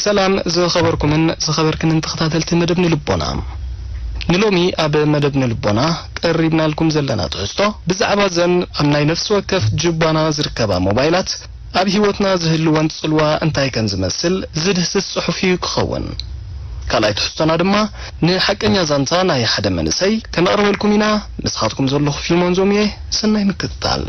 ሰላም ዝኸበርኩምን ዝኸበርክንን ተኸታተልቲ መደብ ንልቦና። ንሎሚ ኣብ መደብ ንልቦና ቀሪብናልኩም ዘለና ትሕዝቶ ብዛዕባ ዘን ኣብ ናይ ነፍሲ ወከፍ ጅባና ዝርከባ ሞባይላት ኣብ ህይወትና ዝህልወን ጽልዋ እንታይ ከም ዝመስል ዝድህስስ ጽሑፍ እዩ ክኸውን። ካልኣይ ትሕዝቶና ድማ ንሓቀኛ ዛንታ ናይ ሓደ መንእሰይ ከነቕርበልኩም ኢና። ምስኻትኩም ዘለኹ ፊልሞን ዞምየ፣ ሰናይ ምክትታል።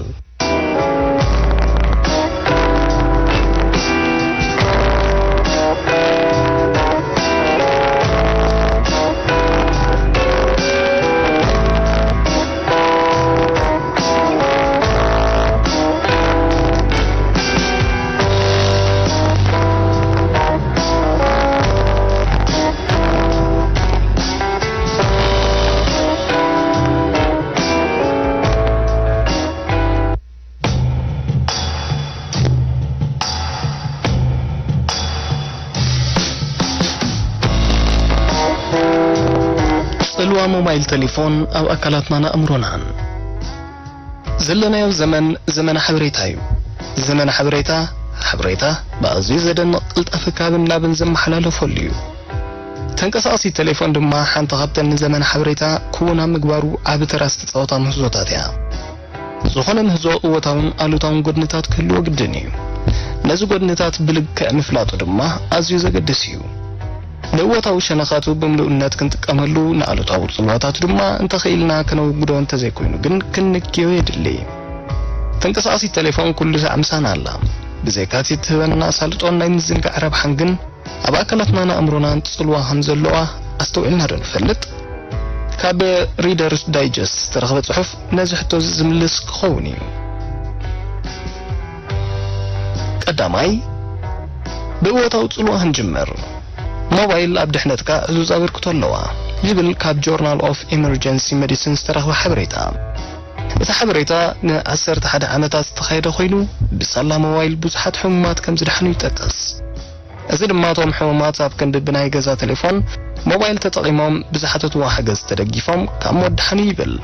ጽልዋ ሞባይል ቴሌፎን ኣብ ኣካላትናን ኣእምሮናን። ዘለናዮ ዘመን፣ ዘመነ ሓበሬታ እዩ። ዘመነ ሓበሬታ፣ ሓበሬታ ብኣዝዩ ዘደንቕ ቅልጣፈ ካብን ናብን ዘመሓላለፈሉ እዩ። ተንቀሳቓሲት ቴሌፎን ድማ ሓንቲ ካብተን ንዘመነ ሓበሬታ ክውን ኣብ ምግባሩ ዓቢ ተራ ዝተጻወታ ምህዞታት እያ። ዝኾነ ምህዞ እወታውን ኣሉታውን ጎድንታት ክህልዎ ግድን እዩ። ነዚ ጎድንታት ብልክዕ ምፍላጡ ድማ ኣዝዩ ዘገድስ እዩ። ንእወታዊ ሸነኻቱ ብምሉእነት ክንጥቀመሉ፣ ንኣሉታዊ ጽልዋታቱ ድማ እንተኽኢልና ከነውግዶ እንተዘይኮይኑ ግን ክንንክዮ የድሊ። ተንቀሳቓሲት ቴሌፎን ኩሉ ሳዕ ምሳና ኣላ። ብዘይካ'ቲ እትህበና ኣሳልጦን ናይ ምዝንጋዕ ረብሓን ግን ኣብ ኣካላትናን ኣእምሮናን ጽልዋ ከም ዘለዋ ኣስተውዒልና ዶ ንፈልጥ? ካብ ሪደርስ ዳይጀስት ዝተረኽበ ጽሑፍ ነዚ ሕቶ እዚ ዝምልስ ክኸውን እዩ። ቀዳማይ፣ ብእወታዊ ጽልዋ ክንጅምር። ሞባይል ኣብ ድሕነትካ ዕዙዝ ኣበርክቶ ኣለዋ፣ ይብል ካብ ጆርናል ኦፍ ኢመርጀንሲ ሜዲሲን ዝተረኽበ ሓበሬታ። እቲ ሓበሬታ ንዓሰርተ ሓደ ዓመታት ዝተኻየደ ኮይኑ፣ ብሳላ ሞባይል ብዙሓት ሕሙማት ከም ዝደሓኑ ይጠቅስ። እዚ ድማ እቶም ሕሙማት ኣብ ክንዲ ብናይ ገዛ ቴሌፎን፣ ሞባይል ተጠቒሞም ብዝሓተትዎ ሓገዝ ተደጊፎም ካብ ሞት ደሓኑ ይብል።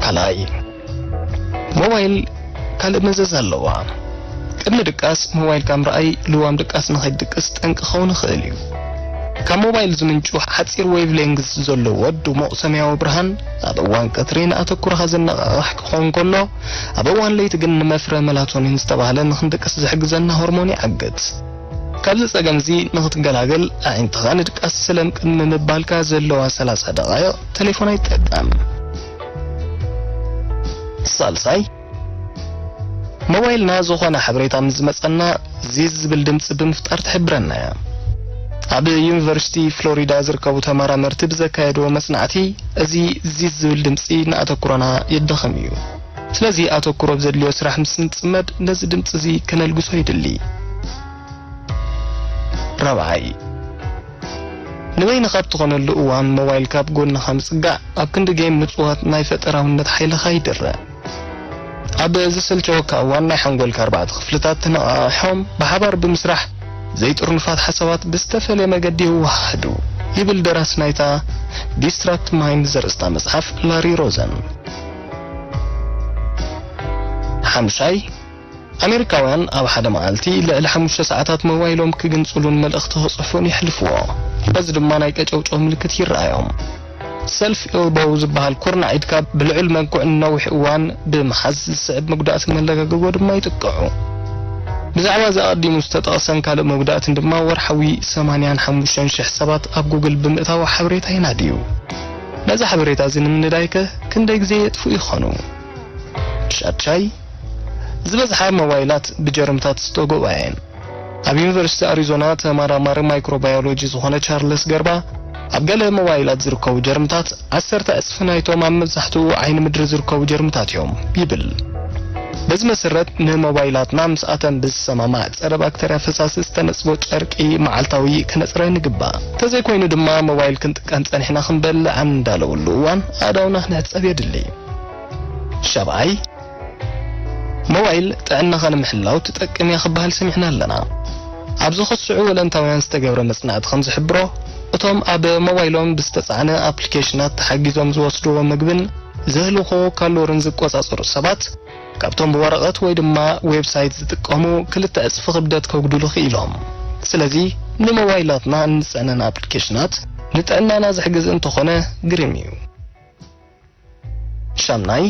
ካልኣይ፣ ሞባይል ካልእ መዘዝ ኣለዋ። ቅድሚ ድቃስ ሞባይልካ ምርኣይ ልዋም ድቃስ ንኸይትድቅስ ጠንቂ ክኸውን ይኽእል እዩ። ካብ ሞባይል ዝምንጩ ሓጺር ዌቭ ሌንግዝ ዘለዎ ድሙቕ ሰማያዊ ብርሃን ኣብ እዋን ቀትሪ ንኣተኩሮኻ ዘነቓቕሕ ክኸውን ከሎ፣ ኣብ እዋን ለይቲ ግን ንመፍረ መላቶኒን ዝተባህለ ንኽንድቅስ ዝሕግዘና ሆርሞን ይዓግት። ካብዚ ጸገምዚ ንኽትገላገል፣ ኣዒንትኻ ንድቃስ ሰለም ቅድሚ ምባልካ ዘለዋ ሰላሳ ደቓይቕ ቴሌፎን ኣይትጠቀም። ሳልሳይ፣ ሞባይልና ዝኾነ ሓበሬታ ምስ ዝመጸና ዚዝ ዝብል ድምጺ ብምፍጣር ትሕብረና እያ። ኣብ ዩኒቨርሲቲ ፍሎሪዳ ዝርከቡ ተመራመርቲ ብዘካየድዎ መጽናዕቲ፣ እዚ ዚዝ ዝብል ድምጺ ንኣተኩሮና የዳኽም እዩ። ስለዚ ኣተኩሮ ኣብ ዘድልዮ ስራሕ ምስ ንጽመድ ነዚ ድምጺ እዚ ከነልግሶ ይድሊ። ራብዓይ፣ ንበይንኻ ኣብ ትኾነሉ እዋን ሞባይልካ ኣብ ጎንኻ ምጽጋዕ ኣብ ክንዲ ጌም ምጽዋት ናይ ፈጠራውነት ሓይልኻ ይድረ። ኣብ ዝሰልቸወካ እዋን ናይ ሓንጎልካ ኣርባዕተ ክፍልታት ተነቓቒሖም ብሓባር ብምስራሕ ዘይጥርኑፋት ሓሳባት ብዝተፈለየ መገዲ ይወሃሃዱ፣ ይብል ደራሲ ናይታ ዲስትራክት ማይንድ ዘርእስታ መጽሓፍ ላሪ ሮዘን። ሓምሻይ፣ ኣሜሪካውያን ኣብ ሓደ መዓልቲ ልዕሊ ሓሙሽተ ሰዓታት ሞባይሎም ክግንጽሉን መልእኽቲ ክጽሕፉን የሕልፍዎ። በዚ ድማ ናይ ቀጨውጨው ምልክት ይረኣዮም። ሰልፍ ኤልቦው ዝበሃል ኩርናዕ ኢድካ ብልዑል መንኩዕን ነዊሕ እዋን ብምሓዝ ዝስዕብ መጉዳእቲ መለጋገቦ ድማ ይጥቅዑ። ብዛዕባ እዚ ኣቐዲሙ ዝተጠቕሰን ካልእ መጉዳእትን ድማ ወርሓዊ ሰማንያን ሓሙሽተን ሽሕ ሰባት ኣብ ጉግል ብምእታው ሓበሬታ ይናድዩ። ነዚ ሓበሬታ እዚ ንምንዳይከ ክንደይ ግዜ የጥፍኡ ይኾኑ? ሻድሻይ፣ ዝበዝሓ ሞባይላት ብጀርምታት ዝተጎብኣ እየን። ኣብ ዩኒቨርሲቲ ኣሪዞና ተመራማሪ ማይክሮባዮሎጂ ዝኾነ ቻርለስ ገርባ፣ ኣብ ገለ ሞባይላት ዝርከቡ ጀርምታት ዓሰርተ ዕጽፊ ናይቶም ኣብ መብዛሕትኡ ዓይኒ ምድሪ ዝርከቡ ጀርምታት እዮም ይብል። በዚ መሰረት፣ ንሞባይላትና ምስ ኣተን ብዝሰማማዕ ጸረ ባክተርያ ፈሳሲ ዝተነጽቦ ጨርቂ መዓልታዊ ክነጽረ ንግባእ። እንተዘይኮይኑ ድማ፣ ሞባይል ክንጥቀም ጸኒሕና ክንበልዕ ኣብ እንዳለወሉ እዋን ኣእዳውና ክንሕጸብ የድሊ። ሻብዓይ፣ ሞባይል ጥዕናኻ ንምሕላው ትጠቅም እያ ክበሃል ሰሚዕና ኣለና። ኣብ ዝኸስዑ ወለንታውያን ዝተገብረ መጽናዕቲ ከም ዝሕብሮ፣ እቶም ኣብ ሞባይሎም ብዝተጻዕነ ኣፕሊኬሽናት ተሓጊዞም ዝወስድዎ ምግብን ዘህልኾ ካሎሪን ዝቆጻጸሩ ሰባት፣ ካብቶም ብወረቐት ወይ ድማ ዌብሳይት ዝጥቀሙ ክልተ ዕጽፊ ክብደት ከጉድሉ ክኢሎም። ስለዚ ንሞባይላትና እንጸነን ኣፕሊኬሽናት ንጥዕናና ዝሕግዝ እንተኾነ ግርም እዩ። ሻምናይ፣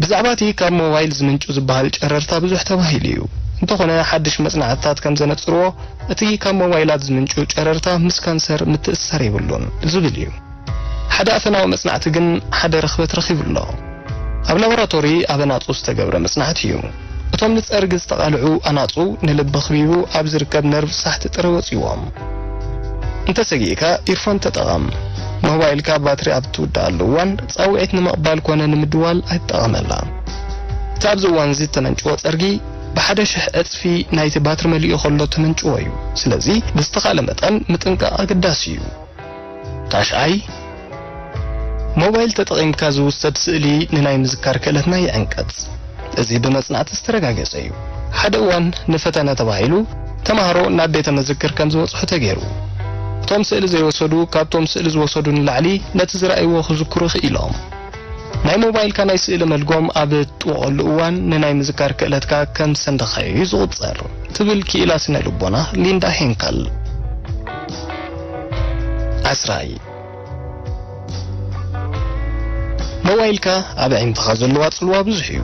ብዛዕባ እቲ ካብ ሞባይል ዝምንጩ ዝበሃል ጨረርታ ብዙሕ ተባሂሉ እዩ። እንተኾነ ሓድሽ መጽናዕትታት ከም ዘነጽርዎ እቲ ካብ ሞባይላት ዝምንጩ ጨረርታ ምስ ካንሰር ምትእስሳር የብሉን ዝብል እዩ። ሓደ ኣፈናዊ መጽናዕቲ ግን ሓደ ርኽበት ረኺቡ ኣሎ። ኣብ ላቦራቶሪ ኣብ ኣናጹ ዝተገብረ መጽናዕቲ እዩ። እቶም ንጸርጊ ዝተቓልዑ ኣናጹ ንልቢ ክቢቡ ኣብ ዝርከብ ነርቭ ሳሕቲ ጥረ ወጺዎም። እንተሰጊእካ ኢርፎን ተጠቐም። ሞባይልካ ባትሪ ኣብ ትውድኣሉ እዋን ጻውዒት ንምቕባል ኮነ ንምድዋል ኣይትጠቐመላ። እቲ ኣብዚ እዋን እዚ እተመንጭዎ ጸርጊ ብሓደ ሽሕ ዕጽፊ ናይቲ ባትሪ መሊኡ ከሎ እተመንጭዎ እዩ። ስለዚ ብዝተኻእለ መጠን ምጥንቃቕ ኣገዳሲ እዩ። ታሽዓይ፣ ሞባይል ተጠቒምካ ዝውሰድ ስእሊ ንናይ ምዝካር ክእለትና ይዕንቀጽ። እዚ ብመጽናዕቲ ዝተረጋገጸ እዩ። ሓደ እዋን ንፈተነ ተባሂሉ ተማሃሮ ናብ ቤተ መዘክር ከም ዝበጽሑ ተገይሩ። እቶም ስእሊ ዘይወሰዱ ካብቶም ስእሊ ዝወሰዱ ንላዕሊ ነቲ ዝረኣይዎ ክዝክሩ ክኢሎም። ናይ ሞባይልካ ናይ ስእሊ መልጎም ኣብ እትጥወቐሉ እዋን ንናይ ምዝካር ክእለትካ ከም ሰንደኻዮ እዩ ዝቑጸር ትብል ክኢላ ስነ ልቦና ሊንዳ ሄንከል። ዓስራይ፣ ሞባይልካ ኣብ ኣዒንትኻ ዘለዋ ጽልዋ ብዙሕ እዩ።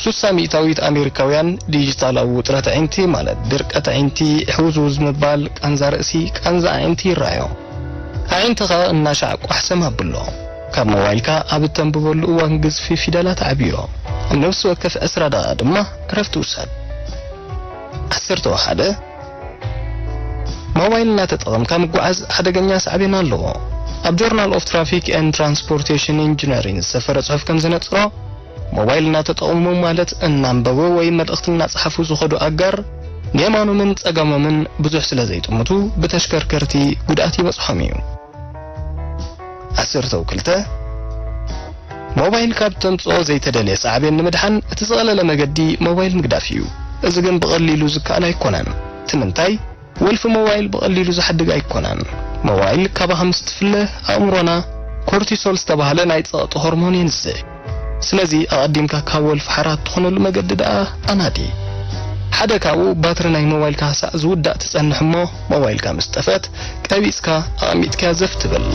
ሱሳ ሚእታዊት ኣሜሪካውያን ዲጂታላዊ ውጥረት ኣዒንቲ ማለት ድርቀት ኣዒንቲ፣ ሕውዝውዝ ምባል፣ ቃንዛ ርእሲ፣ ቃንዛ ኣዒንቲ ይረኣዮም። ኣዒንትኻ እናሻዕ ቋሕሰም ኣብሎ። ካብ ሞባይልካ ኣብ እተንብበሉ እዋን ግዝፊ ፊደላት ዓብዮ። ኣብ ነፍሲ ወከፍ ዕስራ ደቓ ድማ ዕረፍቲ ውሰድ። ዓሰርተ ሓደ፣ ሞባይል እናተጠቐምካ ምጉዓዝ ሓደገኛ ሳዕቤን ኣለዎ። ኣብ ጆርናል ኦፍ ትራፊክ ኤንድ ትራንስፖርቴሽን ኢንጂነሪንግ ዝሰፈረ ጽሑፍ ከም ዘነጽሮ፣ ሞባይል እናተጠቐሙ ማለት እናንበቡ ወይ መልእኽቲ እናጸሓፉ ዝኸዱ ኣጋር ንየማኖምን ጸጋሞምን ብዙሕ ስለ ዘይጥምቱ ብተሽከርከርቲ ጉድኣት ይበጽሖም እዩ። ዓሰርተ ክልተ፣ ሞባይል ካብ ተምጽኦ ዘይተደልየ ሳዕቤን ንምድሓን እቲ ዝቐለለ መገዲ ሞባይል ምግዳፍ እዩ። እዚ ግን ብቐሊሉ ዝከኣል ኣይኮነን። እቲ ምንታይ? ወልፊ ሞባይል ብቐሊሉ ዝሓድግ ኣይኮነን። ሞባይል ካባኻ ምስ ትፍለ ኣእምሮና ኮርቲሶል ዝተባህለ ናይ ጸቕጢ ሆርሞን የንዝዕ። ስለዚ ኣቐዲምካ ካብ ወልፊ ሓራ እትኾነሉ መገዲ ደኣ ኣናዲ። ሓደ ካብኡ ባትሪ ናይ ሞባይልካ ሳዕ ዝውዳእ ትጸንሕ እሞ ሞባይልካ ምስ ጠፍአት ቀቢጽካ ኣቐሚጥካያ ዘፍ ትብል።